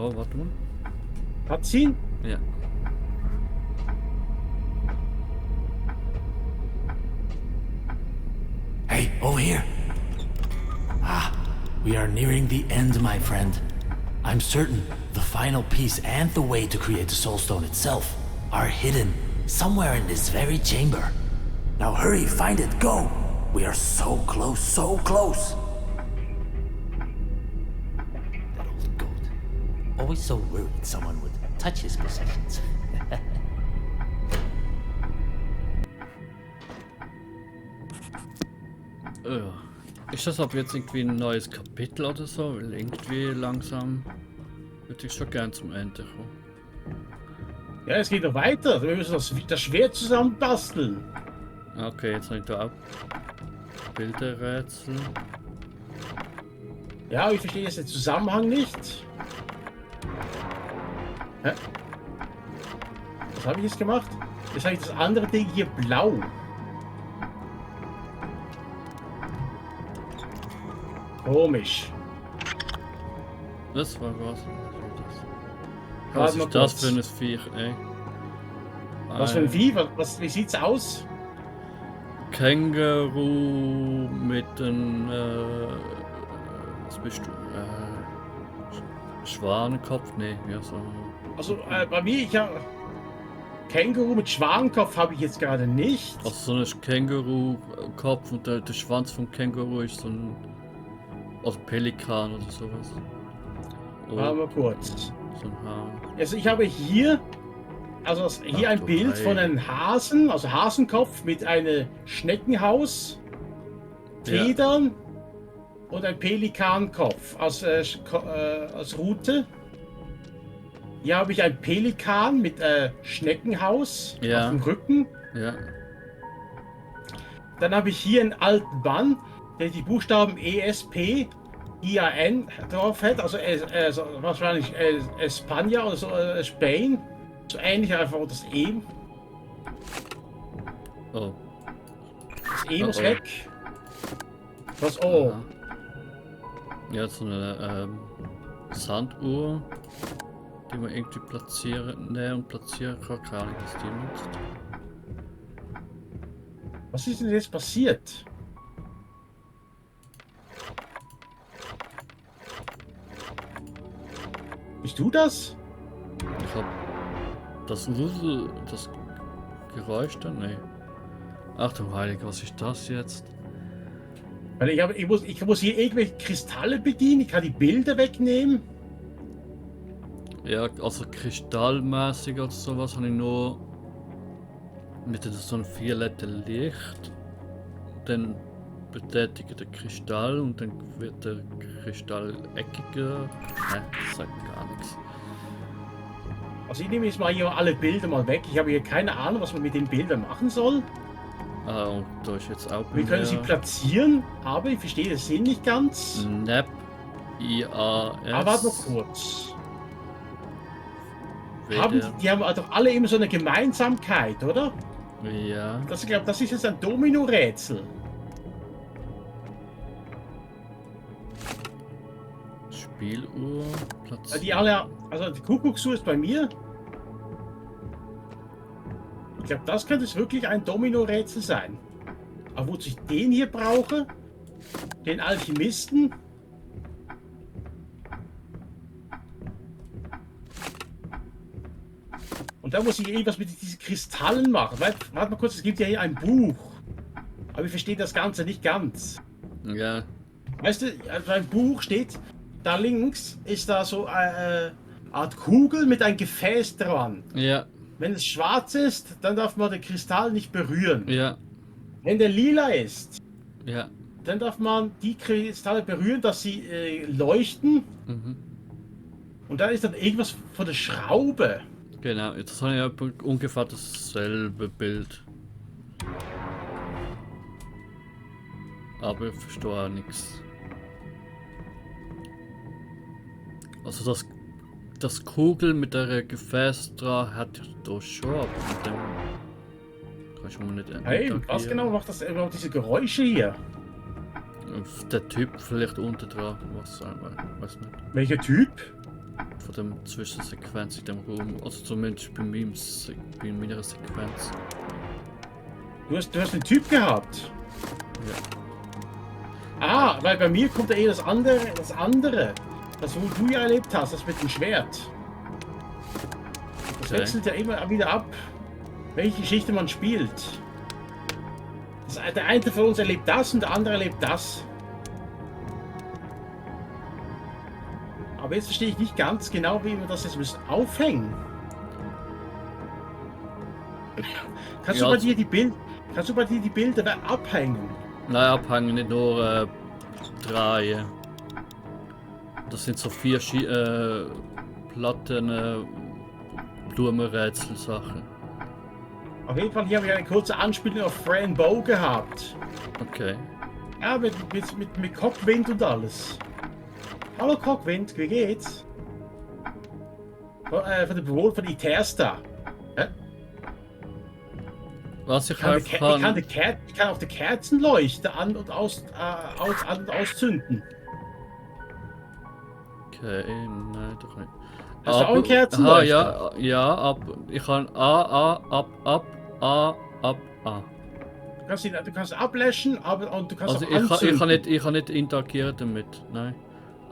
Oh, warte mal. Cutscene? Ja. Hey, over here. Ah, we are nearing the end, my friend. I'm certain the final piece and the way to create the Soulstone itself are hidden somewhere in this very chamber. Now hurry, find it, go! We are so close, so close! That old goat. Always so worried someone would touch his possessions. Ist das aber jetzt irgendwie ein neues Kapitel oder so? Weil irgendwie langsam würde ich schon gern zum Ende kommen. Ja, es geht noch weiter. Wir müssen das Schwert zusammenbasteln. Okay, jetzt habe ich da auch Bilderrätsel. Ja, ich verstehe jetzt den Zusammenhang nicht. Hä? Was habe ich jetzt gemacht? Jetzt habe ich das andere Ding hier blau. Komisch. Das war was? Was Warte mal ist das kurz. für ein Viech, ey? Was für ein Vieh? Wie sieht's aus? Känguru mit einem was bist du? Schwanenkopf? Nee, ja so. Also bei mir, ich habe Känguru mit Schwanenkopf habe ich jetzt gerade nicht. Also so ein Känguru-Kopf und der Schwanz vom Känguru ist so ein Pelikan oder sowas. Warte mal kurz. So ein Haar. Also ich habe hier, hier ein Bild von einem Hasen, also Hasenkopf mit einem Schneckenhaus, Federn und ein Pelikankopf als Rute. Hier habe ich ein Pelikan mit Schneckenhaus auf dem Rücken. Ja. Dann habe ich hier einen alten Mann, der die Buchstaben ESP, IAN drauf hat, also wahrscheinlich España oder so, Spain. So ähnlich einfach das E. Oh. Das E muss weg. Was? Oh. Ja, so eine Sanduhr, die man irgendwie näher platzieren kann. Keine Ahnung, was die nutzt. Was ist denn jetzt passiert? Bist du das? Ich hab das Geräusch da? Nee. Ach du Heilige, was ist das jetzt? Weil ich muss hier irgendwelche Kristalle bedienen, ich kann die Bilder wegnehmen. Ja, also kristallmäßig oder sowas habe ich nur mit so einem violetten Licht. Dann betätigt der Kristall und dann wird der Kristall eckiger. Das sagt gar nichts. Also ich nehme jetzt mal hier alle Bilder mal weg. Ich habe hier keine Ahnung, was man mit den Bildern machen soll. Ah, und da ist jetzt auch Wir können sie platzieren, aber ich verstehe den Sinn nicht ganz. NAP IAS. Aber warte mal kurz. Die haben doch alle immer so eine Gemeinsamkeit, oder? Ja. Ich glaube, das ist jetzt ein Domino-Rätsel. Spieluhr platzieren. Die alle, also die Kuckucksuhr ist bei mir. Ich glaube, das könnte es wirklich ein Domino-Rätsel sein. Aber wozu ich den hier brauche, den Alchemisten. Und da muss ich irgendwas mit diesen Kristallen machen. Warte mal kurz, es gibt ja hier ein Buch. Aber ich verstehe das Ganze nicht ganz. Ja. Weißt du, also ein Buch steht, da links ist da so eine Art Kugel mit einem Gefäß dran. Ja. Wenn es schwarz ist, dann darf man den Kristall nicht berühren. Ja. Wenn der lila ist, Ja. dann darf man die Kristalle berühren, dass sie leuchten. Mhm. Und dann ist dann irgendwas von der Schraube. Genau, jetzt habe ich ja ungefähr dasselbe Bild. Aber ich verstehe auch nichts. Also das Kugel mit der Gefäß dran hat da schon, aber mit dem kannst du mir nicht Hey, was genau macht das überhaupt diese Geräusche hier? Der Typ vielleicht unten dran, was weiß nicht. Welcher Typ? von dem Zwischensequenz in dem Raum. Also zumindest bei meiner Sequenz. Du hast einen Typ gehabt. Ja. Ah, weil bei mir kommt ja eher das andere. Das, wo du ja erlebt hast, das mit dem Schwert. Das Okay. wechselt ja immer wieder ab, welche Geschichte man spielt. Der eine von uns erlebt das und der andere erlebt das. Aber jetzt verstehe ich nicht ganz genau, wie wir das jetzt müssen aufhängen. Kannst Ja, du bei dir die Bilder abhängen? Nein, abhängen, nicht nur drehen. Das sind so 4 Platten, Blumenrätsel-Sachen. Auf jeden Fall, hier habe ich eine kurze Anspielung auf Fran Bow gehabt. Okay. Ja, mit Cockwind und alles. Hallo Cockwind, wie geht's? Von der Bewohner von Itersta. Was ich Ich einfach kann auf die Kerzenleuchte an- und auszünden. Okay, nein, doch nicht. Hast du auch einen Kerzenleuchter? Ja, ich kann A. Du kannst ablöschen, und du kannst Also auch anzünden. ich kann nicht interagieren damit, nein.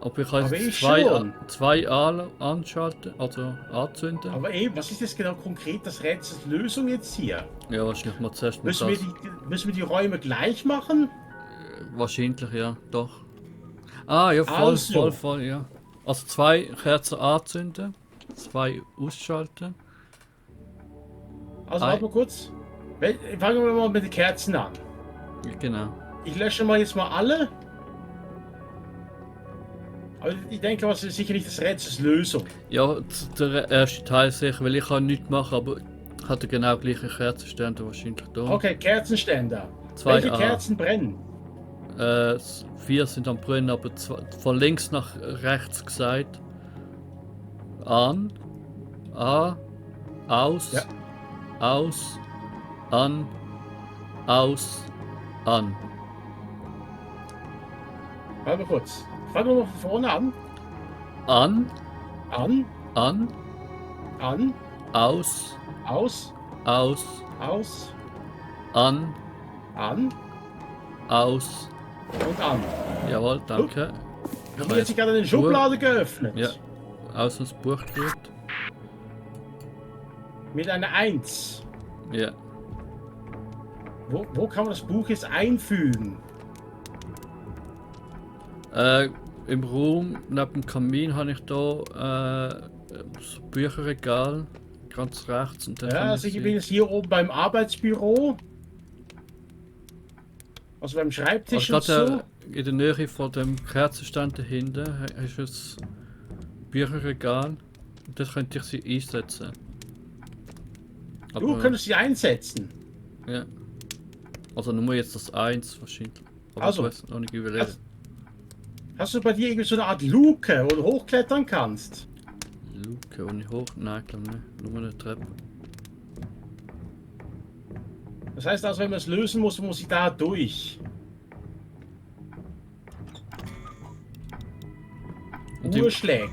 Aber ich kann Aber jetzt ich schon. zwei anschalten, also anzünden. Aber eben, was ist jetzt genau konkret das Rätsels Lösung jetzt hier? Ja, wahrscheinlich mal zuerst mal Müssen das. wir die Räume gleich machen? Wahrscheinlich, ja, doch. Ah, ja, Also. voll, ja. Also 2 Kerzen anzünden, 2 ausschalten. Also warte mal kurz. Fangen wir mal mit den Kerzen an. Ja, genau. Ich lösche mal jetzt mal alle. Aber ich denke, das ist sicher nicht das Rätsels Lösung. Ja, der erste Teil sicher, weil ich kann nichts machen, aber ich hatte genau gleiche Kerzenstände wahrscheinlich da. Okay, Kerzenständer. 2 Welche A. Kerzen brennen? 4 sind am Brennen, aber von links nach rechts gesagt. An, A, aus, Ja. aus, an, aus, an. Warte mal kurz. Fangen wir mal von vorne an. An, An, an, an, aus, aus, aus, aus, an, an aus. und an. Jawohl, danke. Ich habe jetzt gerade eine Schublade geöffnet. Ja, aus das Buch gerührt. Mit einer 1. Ja. Wo kann man das Buch jetzt einfügen? Im Raum neben dem Kamin habe ich da so Bücherregal ganz rechts und dann Ja, kann also ich sie- bin jetzt hier oben beim Arbeitsbüro. Also beim Schreibtisch also und so. gerade in der Nähe von dem Kerzenstand dahinten hast du ein Bücherregal und das könnte ich sie einsetzen. Du könntest sie einsetzen. Ja. Also nur jetzt das 1 wahrscheinlich. Aber Also, ich weiß noch nicht überlegt. Hast du bei dir irgendwie so eine Art Luke, wo du hochklettern kannst? Luke und ich hoch? Nein, ich glaube nicht. Nur eine Treppe. Das heißt also, wenn man es lösen muss, muss ich da durch. Und Uhr im- schlägt.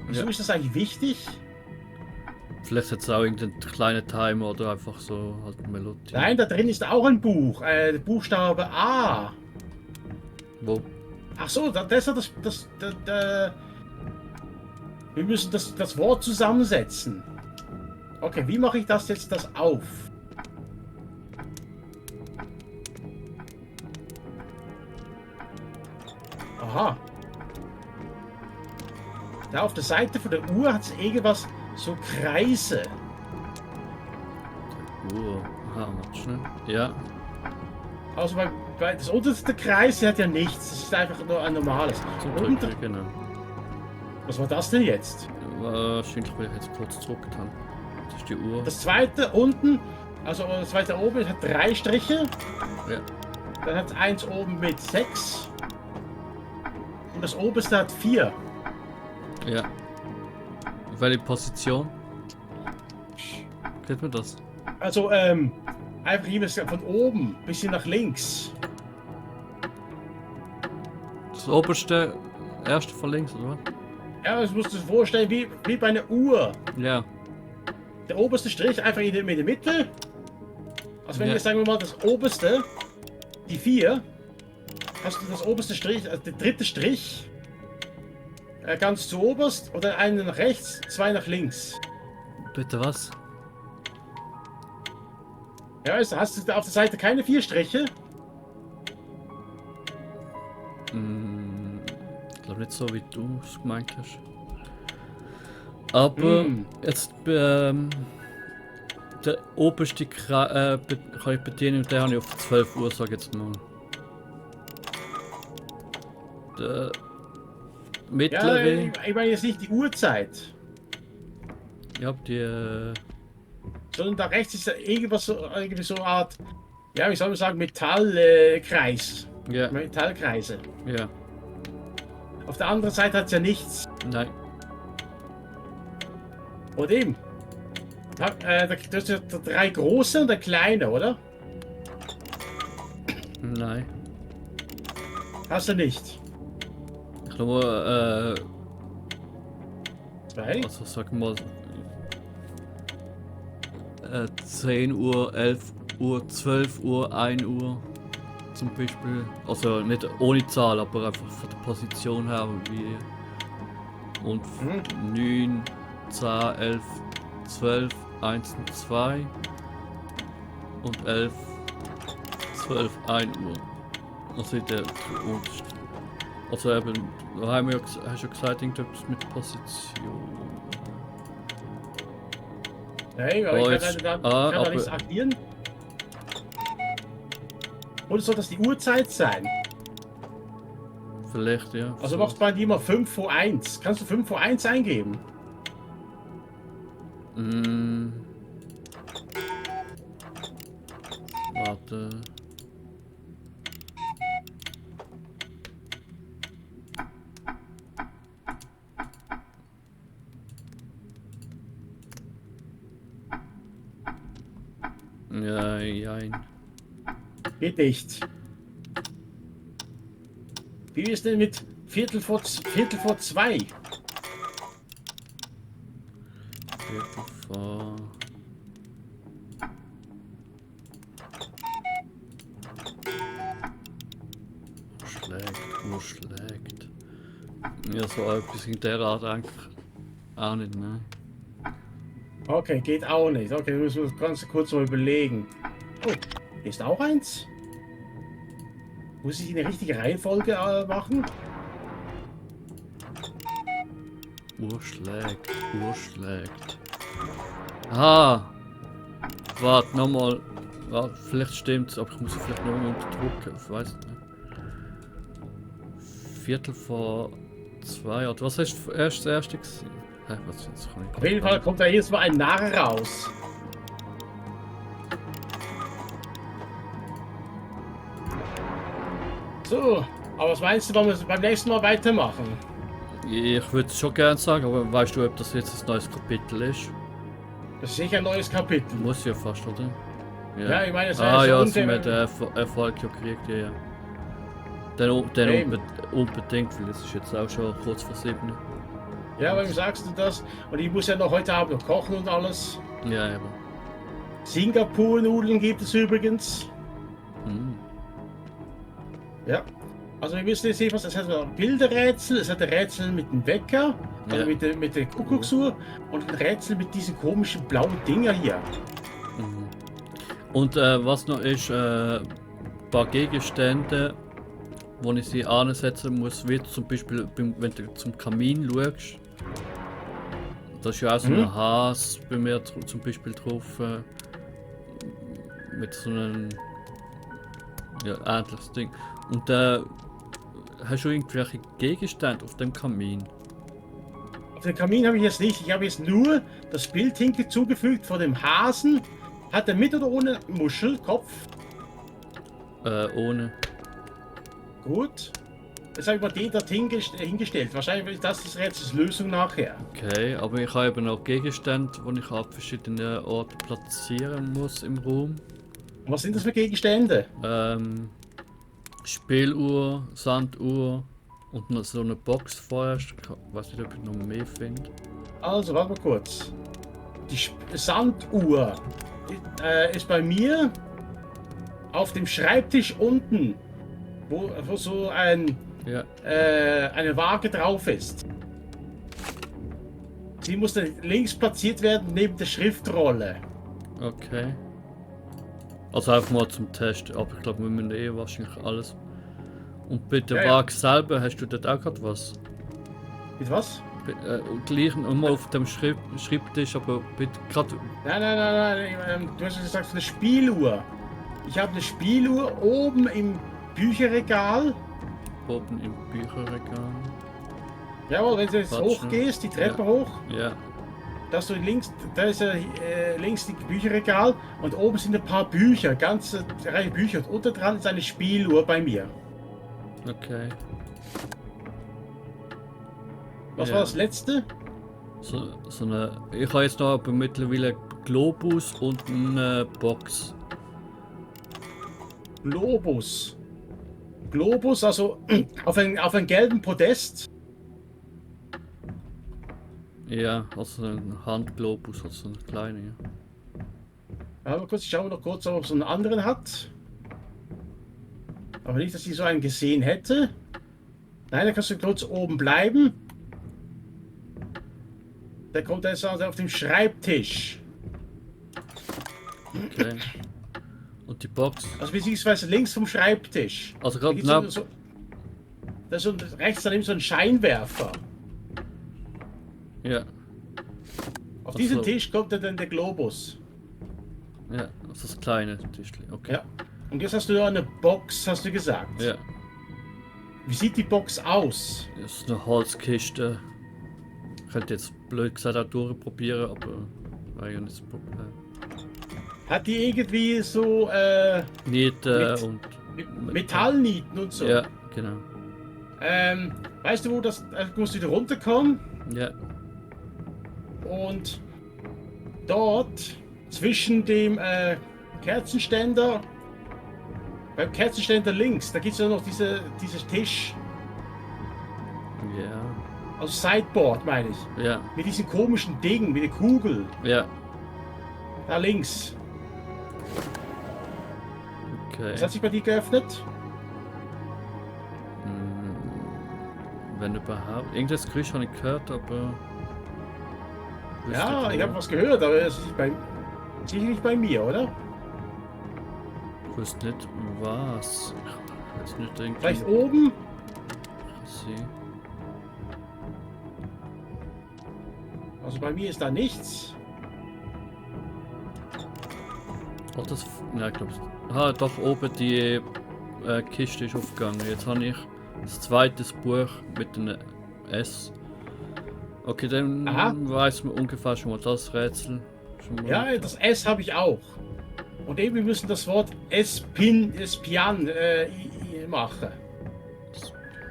Wieso Ja. ist das eigentlich wichtig? Vielleicht hat es auch irgendeinen kleinen Timer oder einfach so halt eine Melodie. Nein, da drin ist auch ein Buch. Der Buchstabe A. Wo? Ach so, das ist wir müssen das Wort zusammensetzen. Okay, wie mache ich das jetzt auf? Aha. Da auf der Seite von der Uhr hat es irgendwas, so Kreise. Aha, warte schnell. Ja. Also bei das unterste Kreis hat ja nichts. Das ist einfach nur ein normales. Zum Und, Drücken, genau. was war das denn jetzt? Wahrscheinlich, weil ich jetzt kurz gedrückt habe. Das ist die Uhr. Das zweite unten, also das zweite oben, hat 3 Striche. Ja. Dann hat eins oben mit 6. Und das oberste hat 4. Ja. Welche Position? Geht mir das? Also, einfach hier von oben, bisschen nach links. Das oberste, erste von links, oder was? Ja, das musst du dir vorstellen, wie bei einer Uhr. Ja. Der oberste Strich einfach in der Mitte. Also wenn Ja. wir sagen wir mal das oberste, die 4, hast du das oberste Strich, also der dritte Strich, ganz zu oberst oder einen nach rechts, 2 nach links. Bitte was? Ja, also hast du da auf der Seite keine 4 Striche? Ich glaube nicht so, wie du es gemeint hast. Aber jetzt der oberste kann ich bedienen und den habe ich auf 12 Uhr, sag ich jetzt mal. Der mittlere, Ja, ich meine jetzt nicht die Uhrzeit, ja, die sondern da rechts ist ja irgendwas so, irgendwie so eine Art, ja, wie soll man sagen, Metallkreis. ja, Metallkreise. ja, Auf der anderen Seite hat es ja nichts. nein, Und eben. Das sind ja 3 große und ein kleiner, oder? nein. Hast du nicht? Ich glaube, 2? also sag mal 10 Uhr, 11 Uhr, 12 Uhr, 1 Uhr zum Beispiel. Also nicht ohne Zahl, aber einfach von der Position her wie. Und 9, 10, 11, 12, 1 und 2 und 11, 12, 1 Uhr. Also in der unterste. Also eben, da haben wir ja, hast du ja gesagt, irgendetwas mit Position. Nein, aber Oh, ich jetzt- kann da aber- nichts aktivieren. Oder soll das die Uhrzeit sein? Vielleicht, ja. Also so. machst du bei dir mal 5 vor 1. Kannst du 5 vor 1 eingeben? Warte. Ja, jein. Geht nicht. Wie ist denn mit Viertel vor 2? Viertel vor. Uhr schlägt. Ja, so etwas in der Art eigentlich auch nicht, ne? Okay, geht auch nicht. Okay, müssen wir ganz kurz mal überlegen. Oh, hier ist auch eins. Muss ich in der richtigen Reihenfolge machen? Uhr schlägt. Ah! Warte, nochmal. Warte, vielleicht stimmt's, aber ich muss vielleicht nochmal unterdrücken. Ich weiß nicht. Viertel vor 2 oder was hast du erst das erste gesehen? Hä, was jetzt kann ich Auf jeden Fall kommt da jetzt mal ein Narr raus. So, aber was meinst du, wollen wir beim nächsten Mal weitermachen? Ich würde es schon gerne sagen, aber weißt du, ob das jetzt ein neues Kapitel ist? Das ist sicher ein neues Kapitel. Muss ja fast, oder? Ja, ich meine, es Ah so ja, unfair, sie haben den Erfolg ja gekriegt, ja, ja. Dann Eben. unbedingt, weil es ist jetzt auch schon kurz vor 7. Ja, warum sagst du das? Und ich muss ja noch heute Abend noch kochen und alles. Ja, eben. Singapur-Nudeln gibt es übrigens. Mhm. Ja. Also wir müssen jetzt sehen, was es hat ein Bilderrätsel, es hat ein Rätsel mit dem Wecker, also Ja. mit der Kuckucksuhr und ein Rätsel mit diesen komischen blauen Dinger hier. Und was noch ist, ein paar Gegenstände, wo ich sie ansetzen muss, wie zum Beispiel, wenn du zum Kamin schaust. Da ist ja auch so ein Has bei mir zum Beispiel drauf. Mit so einem ja, ähnliches Ding. Und hast du irgendwelche Gegenstände auf dem Kamin? Auf den Kamin habe ich jetzt nicht, ich habe jetzt nur das Bild hinzugefügt von dem Hasen. Hat er mit oder ohne Muschelkopf? Ohne. Gut. Jetzt habe ich mal den dort hingestellt. Wahrscheinlich ist das Rätsels Lösung nachher. Okay, aber ich habe eben auch Gegenstände, die ich an verschiedenen Orten platzieren muss im Raum. Und was sind das für Gegenstände? Spieluhr, Sanduhr, Und noch so eine Box vorerst. Ich weiß nicht, ob ich noch mehr finde. Also, warte mal kurz. Die Sanduhr ist bei mir auf dem Schreibtisch unten, wo so Ja, eine Waage drauf ist. Sie muss dann links platziert werden neben der Schriftrolle. okay. Also einfach mal zum Testen, aber ich glaube, wir müssen wahrscheinlich alles. Und bei der Ja. Waage selber, hast du dort auch gerade was? Mit was? Gleich nochmal auf dem Schreibtisch, aber bitte gerade. Nein. Du hast gesagt, eine Spieluhr. Ich habe eine Spieluhr oben im Bücherregal. Oben im Bücherregal. Jawohl, wenn du jetzt Warte hochgehst, die Treppe Ja. hoch, Ja, da ist links die Bücherregal und oben sind ein paar Bücher, ganze Reihe Bücher. Und unter dran ist eine Spieluhr bei mir. okay. Was Ja. war das letzte? So eine. Ich habe jetzt noch aber mittlerweile Globus und eine Box. Globus. Globus, also auf einen gelben Podest. Ja, also ein Handglobus, also eine kleine. Ja. Aber kurz, ich schaue noch kurz, ob es so einen anderen hat. Aber nicht, dass ich so einen gesehen hätte. Nein, da kannst du kurz oben bleiben. Der kommt jetzt also auf dem Schreibtisch. Okay. Und die Box. Also beziehungsweise links vom Schreibtisch. Also Da gerade gibt's neben. da ist so rechts daneben so ein Scheinwerfer. Ja, Auf Ach diesen so. Tisch kommt dann der Globus. ja, also das kleine Tischli. Okay. Ja. Und jetzt hast du ja eine Box, hast du gesagt. Ja, Wie sieht die Box aus? das ist eine Holzkiste. Ich könnte jetzt blöd gesagt auch durchprobieren, aber war ja nicht das Problem. Hat die irgendwie so Nieten Mit- und. Metallnieten und so? Ja, genau. Weißt du, wo das musst du wieder runterkommen? Ja, Und dort zwischen dem Kerzenständer, beim Kerzenständer links, da gibt es ja noch dieser Tisch, ja, also Sideboard meine ich, ja, mit diesem komischen Ding, mit der Kugel, ja. da links. Okay. Was hat sich bei dir geöffnet? Wenn überhaupt. Irgendwas Geräusch habe ich gehört, aber. wüsste Ja, nicht ich wo. habe was gehört, aber es ist sicher nicht bei mir, oder? Ich wüsste nicht was. Ich weiß nicht irgendwie. Vielleicht oben? Sie. Also bei mir ist da nichts. Oh, das. Ja, ich glaube. Ah, doch, oben die Kiste ist aufgegangen. Jetzt habe ich das zweite Buch mit einem S. Okay, dann Aha. weiß man ungefähr schon mal das Rätsel. Schon mal. Ja, das S habe ich auch. Und eben, wir müssen das Wort Espian machen.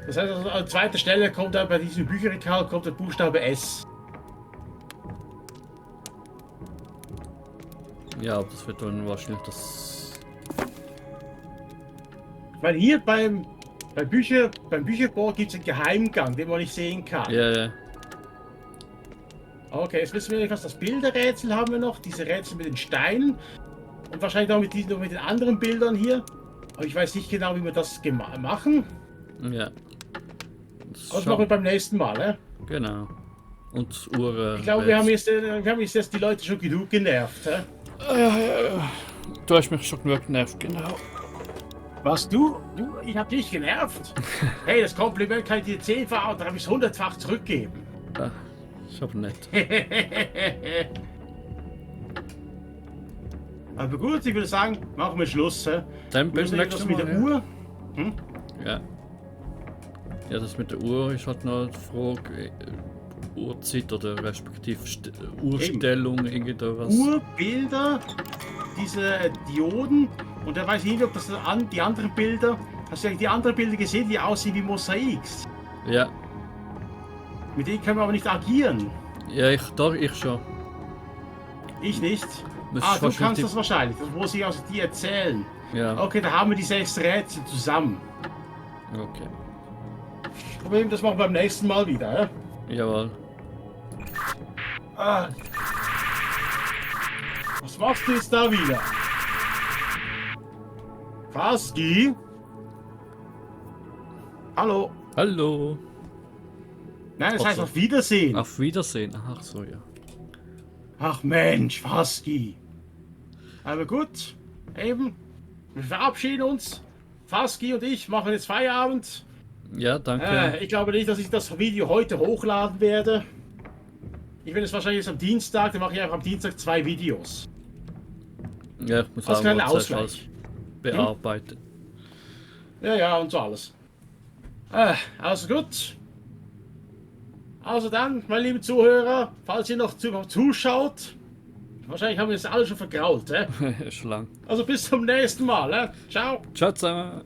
Das heißt, also an zweiter Stelle kommt da bei diesem Bücherregal kommt der Buchstabe S. Ja, aber das wird dann wahrscheinlich das. Weil hier beim Bücherboard gibt es einen Geheimgang, den man nicht sehen kann. Ja, ja. Okay, jetzt wissen wir nicht, was das Bilderrätsel haben wir noch. Diese Rätsel mit den Steinen. Und wahrscheinlich auch mit den anderen Bildern hier. Aber ich weiß nicht genau, wie wir das machen. Ja. Das Aber das machen wir beim nächsten Mal. Ne? Genau. Und das Uhr. Ich glaube, wir haben jetzt die Leute schon genug genervt. Hä? Ja. Du hast mich schon genug genervt, genau. Was, du? Ich hab dich genervt. Hey, das Kompliment kann ich dir 10-fach oder habe ich es 100-fach zurückgeben. Ah, ist aber nett. Aber gut, ich würde sagen, machen wir Schluss. Hä? Dann Wir bis müssen nächstes etwas mit Mal. der Uhr. Ja. Ja, das mit der Uhr ist halt noch die Frage. Uhrzeit oder respektive Uhrstellung, irgendwas. Uhrbilder, diese Dioden. Und da weiß ich nicht, ob das die anderen Bilder. Hast du eigentlich die anderen Bilder gesehen, die aussehen wie Mosaiks? Ja. Mit denen können wir aber nicht agieren. Ja, ich schon. Ich nicht. Müsstest Du wahrscheinlich kannst die- das wahrscheinlich. Das muss ich aus dir erzählen. Ja. Okay, da haben wir die 6 Rätsel zusammen. Okay. Problem, das machen wir beim nächsten Mal wieder, ja? Jawohl. Ah. Was machst du jetzt da wieder? Faski? Hallo? Hallo. Nein, das heißt Also. auf Wiedersehen. Auf Wiedersehen. Ach so, ja. Ach Mensch, Faski. Aber gut, eben, wir verabschieden uns. Faski und ich machen jetzt Feierabend. Ja, danke. Ich glaube nicht, dass ich das Video heute hochladen werde. Ich werde es wahrscheinlich jetzt am Dienstag, dann mache ich einfach am Dienstag 2 Videos. Ja, ich muss Als auch kleiner mal zuerst Ausgleich. was bearbeiten. Ja, und so alles. Also gut. Also dann, meine lieben Zuhörer, falls ihr noch zuschaut, wahrscheinlich haben wir es alle schon vergrault. Schon lang. Also bis zum nächsten Mal. Ciao. Ciao zusammen.